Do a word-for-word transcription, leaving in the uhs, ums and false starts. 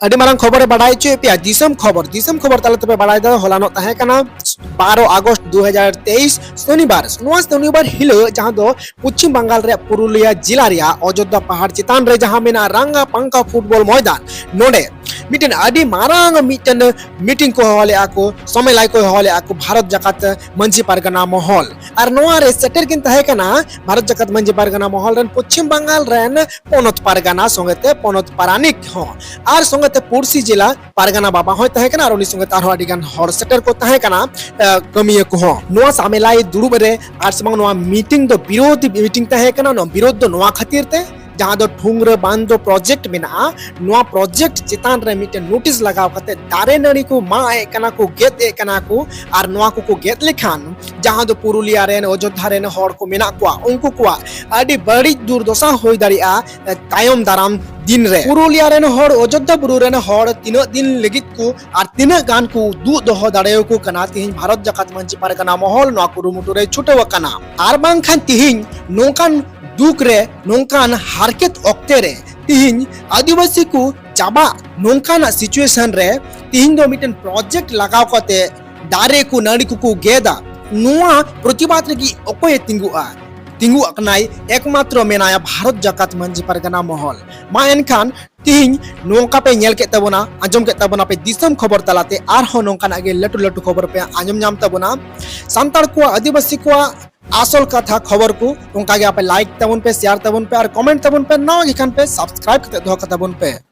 ᱟᱹᱰᱤ ᱢᱟᱨᱟᱝ ᱠᱷᱚᱵᱚᱨᱮ ᱵᱟᱰᱟᱭ ᱦᱚᱪᱚᱭᱮᱫ ᱯᱮᱭᱟ, ᱫᱤᱥᱚᱢ ᱠᱷᱚᱵᱚᱨ᱾ ᱫᱤᱥᱚᱢ ᱠᱷᱚᱵᱚᱨ ᱛᱟᱞᱟ ᱛᱮᱯᱮ ᱵᱟᱰᱟᱭ ᱫᱟ, ᱦᱚᱞᱟᱱᱚᱜ ᱛᱟᱦᱮᱸ ᱠᱟᱱᱟ ᱵᱟᱨᱚ ᱟᱜᱚᱥᱴ ᱫᱩ ᱦᱟᱡᱟᱨ ᱛᱮᱭᱤᱥ, ᱥᱚᱱᱤᱵᱟᱨ᱾ ᱱᱚᱣᱟ ᱥᱚᱱᱤᱵᱟᱨ ᱦᱤᱞᱳᱜ, ᱡᱟᱦᱟᱸ ᱫᱚ ᱯᱚᱪᱷᱤᱢ ᱵᱟᱝᱜᱟᱞ ᱨᱮᱭᱟᱜ ᱯᱩᱨᱩᱞᱤᱭᱟ ᱡᱮᱞᱟ ᱨᱮᱭᱟᱜ ᱚᱡᱳᱫᱽᱫᱷᱟ ᱯᱟᱦᱟᱲ ᱪᱮᱛᱟᱱ ᱨᱮ ᱡᱟᱦᱟᱸ ᱢᱮᱱᱟᱜᱼᱟ ᱨᱟᱝᱜᱟ ᱯᱟᱝᱠᱟ ᱯᱷᱩᱴᱵᱚᱞ ᱢᱚᱭᱫᱟᱱ, ᱱᱚᱰᱮ ᱢᱤᱫᱴᱮᱱ ᱟᱹᱰᱤ ᱢᱟᱨᱟᱝ ᱢᱤᱫᱴᱮᱱ ᱢᱤᱴᱤᱝ ᱠᱚ ᱦᱚᱦᱚ ᱞᱮᱫᱼᱟ ᱠᱚ, ᱥᱚᱢᱮᱞᱟᱭ ᱠᱚ ᱦᱚᱦᱚ ᱞᱮᱫᱼᱟ ᱠᱚ ᱵᱷᱟᱨᱚᱛ ᱡᱟᱠᱟᱛ ᱢᱟᱹᱡᱷᱤ ᱯᱟᱨᱜᱟᱱᱟ ᱢᱚᱦᱚᱞ᱾ ᱟᱨ ᱱᱚᱣᱟ ᱨᱮ ᱥᱮᱴᱮᱨ ᱠᱤᱱ ᱛᱟᱦᱮᱸ ᱠᱟᱱᱟ ᱵᱷᱟᱨᱚᱛ ᱡᱟᱠᱟᱛ ᱢᱟᱹᱡᱷᱤ ᱯᱟᱨᱜᱟᱱᱟ ᱢᱚᱦᱚᱞ ᱨᱮᱱ ᱯᱚᱪᱷᱤᱢ ᱵᱟᱝᱜᱟᱞ ᱨᱮᱱ ᱯᱚᱱᱚᱛ ᱯᱟᱨᱜᱟᱱᱟ, ᱥᱚᱸᱜᱮᱛᱮ ᱯᱚᱱᱚᱛ ᱯᱟᱨᱟᱱᱤᱠ ᱦᱚᱸ, ᱟᱨ ᱥᱚᱸᱜᱮᱛᱮ ᱯᱩᱲᱥᱤ ᱡᱮᱞᱟ ᱯᱟᱨᱜᱟᱱᱟ ᱵᱟᱵᱟ ᱦᱚᱸᱭ ᱛᱟᱦᱮᱸ ᱠᱟᱱᱟ, ᱟᱨ ᱩᱱᱤ ᱥᱚᱸᱜᱮᱛᱮ ᱟᱨᱦᱚᱸ ᱟᱹᱰᱤ ᱜᱟᱱ ᱦᱚᱲ ᱥᱮᱴᱮᱨ ᱠᱚ ᱛᱟᱦᱮᱸ ᱠᱟᱱᱟ, ᱮ, ᱠᱟᱹᱢᱤᱭᱟᱹ ᱠᱚᱦᱚᱸ᱾ ᱱᱚᱣᱟ ᱥᱟᱢᱮᱞᱟᱭ ᱫᱩᱲᱩᱵ ᱨᱮ ᱟᱨ ᱥᱮ ᱵᱟᱝ ᱱᱚᱣᱟ ᱢᱤᱴᱤᱝ ᱫᱚ ᱵᱤᱨᱳᱫᱷ ᱢᱤᱴᱤᱝ ᱛᱟᱦᱮᱸ ᱠᱟᱱᱟ᱾ ᱱᱚᱣᱟ ᱵᱤᱨᱳᱫᱷ ᱫᱚ ᱱᱚᱣᱟ ᱠᱷᱟᱹᱛᱤᱨ ᱛᱮ, ᱡᱟᱦᱟᱸ ᱫᱚ ᱴᱷᱩᱝᱨᱟᱹ ᱵᱟᱸᱫᱷ ᱫᱚ ᱯᱨᱚᱡᱮᱠᱴ ᱢᱮᱱᱟᱜᱼᱟ, ᱱᱚᱣᱟ ᱯᱨᱚᱡᱮᱠᱴ ᱪᱮᱛᱟᱱ ᱨᱮ ᱢᱤᱫᱴᱮᱱ ᱱᱳᱴᱤᱥ ᱞᱟᱜᱟᱣ ᱠᱟᱛᱮ ᱫᱟᱨᱮ ᱱᱟᱹᱲᱤ ᱠᱚ ᱢᱟᱜ ᱮᱫ ᱠᱟᱱᱟ ᱠᱚ, ᱜᱮᱫ ᱮᱫ ᱠᱟᱱᱟ ᱠᱚ, ᱟᱨ ᱱᱚᱣᱟ ᱠᱚᱠᱚ ᱜᱮᱫ ᱞᱮᱠᱷᱟᱱ ᱡᱟᱦᱟᱸ ᱫᱚ ᱯᱩᱨᱩᱞᱤᱭᱟ ᱨᱮᱱ, ᱚᱡᱳᱫᱽᱫᱷᱟ ᱨᱮᱱ ᱦᱚᱲ ᱠᱚ ᱢᱮᱱᱟᱜ ᱠᱚᱣᱟ, ᱩᱱᱠᱩ ᱠᱚᱣᱟᱜ ᱟᱹᱰᱤ ᱵᱟᱹᱲᱤᱡ ᱫᱩᱨᱫᱚᱥᱟ ᱦᱩᱭ ᱫᱟᱲᱮᱭᱟᱜᱼᱟ, ᱮ, ᱛᱟᱭᱚᱢ ᱫᱟᱨᱟᱢ ᱫᱤᱱ ᱨᱮ᱾ ᱯᱩᱨᱩᱞᱤᱭᱟ ᱨᱮᱱ ᱦᱚᱲ, ᱚᱡᱳᱫᱽᱫᱷᱟ ᱵᱩᱨᱩ ᱨᱮᱱ ᱦᱚᱲ ᱛᱤᱱᱟᱹᱜ ᱫᱤᱱ ᱞᱟᱹᱜᱤᱫ ᱠᱚ ᱟᱨ ᱛᱤᱱᱟᱹᱜ ᱜᱟᱱ ᱠᱚ ᱩᱫᱩᱜ ᱫᱚᱦᱚ ᱫᱟᱲᱮᱭᱟᱠᱚ ᱠᱟᱱᱟ, ᱛᱤᱦᱤᱧ ᱵᱷᱟᱨᱚᱛ ᱡᱟᱠᱟᱛ ᱢᱟᱹᱡᱷᱤ ᱯᱟᱨᱜᱟᱱᱟ ᱢᱚᱦᱚᱞ ᱱᱚᱣᱟ ᱠᱩᱨᱩᱢᱩᱴᱩ ᱨᱮ ᱪᱷᱩᱴᱟᱹᱣ ᱟᱠᱟᱱᱟ᱾ ᱟᱨ ᱵᱟᱝᱠᱷᱟᱱ ᱛᱤᱦᱤᱧ ᱱᱚᱝᱠᱟᱱ ᱫᱩᱠ ᱨᱮ, ᱱᱚᱝᱠᱟᱱ ᱦᱟᱨᱠᱮᱛ ᱚᱠᱛᱮ ᱨᱮ ᱛᱤᱦᱤᱧ ᱟᱹᱫᱤᱵᱟᱹᱥᱤ ᱠᱚ ᱪᱟᱵᱟᱜ ᱱᱚᱝᱠᱟᱱᱟᱜ ᱥᱤᱪᱩᱭᱮᱥᱚᱱ ᱨᱮ ᱛᱤᱦᱤᱧ ᱫᱚ ᱢᱤᱫᱴᱮᱱ ᱯᱨᱚᱡᱮᱠᱴ ᱞᱟᱜᱟᱣ ᱠᱟᱛᱮ ᱫᱟᱨᱮ ᱠᱚ, ᱱᱟᱹᱲᱤ ᱠᱚᱠᱚ ᱜᱮᱫᱟ, ᱱᱚᱣᱟ ᱯᱨᱚᱛᱤᱵᱟᱫ ᱨᱮᱜᱮ ᱚᱠᱚᱭᱮ ᱛᱤᱸᱜᱩᱜᱼᱟ? ᱛᱤᱸᱜᱩ ᱟᱠᱟᱱᱟᱭ ᱮᱠᱢᱟᱛᱨᱚ ᱢᱮᱱᱟᱭᱟ ᱵᱷᱟᱨᱚᱛ ᱡᱟᱠᱟᱛ ᱢᱟᱹᱡᱷᱤ ᱯᱟᱨᱜᱟᱱᱟ ᱢᱚᱦᱚᱞ᱾ ᱢᱟ ᱮᱱᱠᱷᱟᱱ ᱛᱤᱦᱤᱧ ᱱᱚᱝᱠᱟ ᱯᱮ ᱧᱮᱞ ᱠᱮᱫ ᱛᱟᱵᱚᱱᱟ, ᱟᱸᱡᱚᱢ ᱠᱮᱫ ᱛᱟᱵᱚᱱᱟ ᱯᱮ ᱫᱤᱥᱚᱢ ᱠᱷᱚᱵᱚᱨ ᱛᱟᱞᱟᱛᱮ, ᱟᱨᱦᱚᱸ ᱱᱚᱝᱠᱟᱱᱟᱜ ᱜᱮ ᱞᱟᱹᱴᱩ ᱞᱟᱹᱴᱩ ᱠᱷᱚᱵᱚᱨ ᱯᱮ ᱟᱸᱡᱚᱢ ᱧᱟᱢ ᱛᱟᱵᱚᱱᱟ᱾ ᱥᱟᱱᱛᱟᱲ ᱠᱚᱣᱟᱜ, ᱟᱹᱫᱤᱵᱟᱹᱥᱤ ᱠᱚᱣᱟᱜ ᱟᱥᱚᱞ ᱠᱟᱛᱷᱟ ᱠᱷᱚᱵᱚᱨ ᱠᱚ ᱚᱱᱠᱟ ᱜᱮ ᱟᱯᱮ ᱞᱟᱭᱤᱠ ᱛᱟᱵᱚᱱ ᱯᱮ, ᱥᱮᱭᱟᱨ ᱛᱟᱵᱚᱱ ᱯᱮ ᱟᱨ ᱠᱚᱢᱮᱱᱴ ᱛᱟᱵᱚᱱ ᱯᱮ, ᱱᱟᱣᱟ ᱜᱮ ᱠᱷᱟᱱ ᱯᱮ ᱥᱟᱵᱥᱠᱨᱟᱭᱤᱵ ᱠᱟᱛᱮ ᱫᱚᱦᱚ ᱠᱟᱛᱟᱵᱚᱱ ᱯᱮ᱾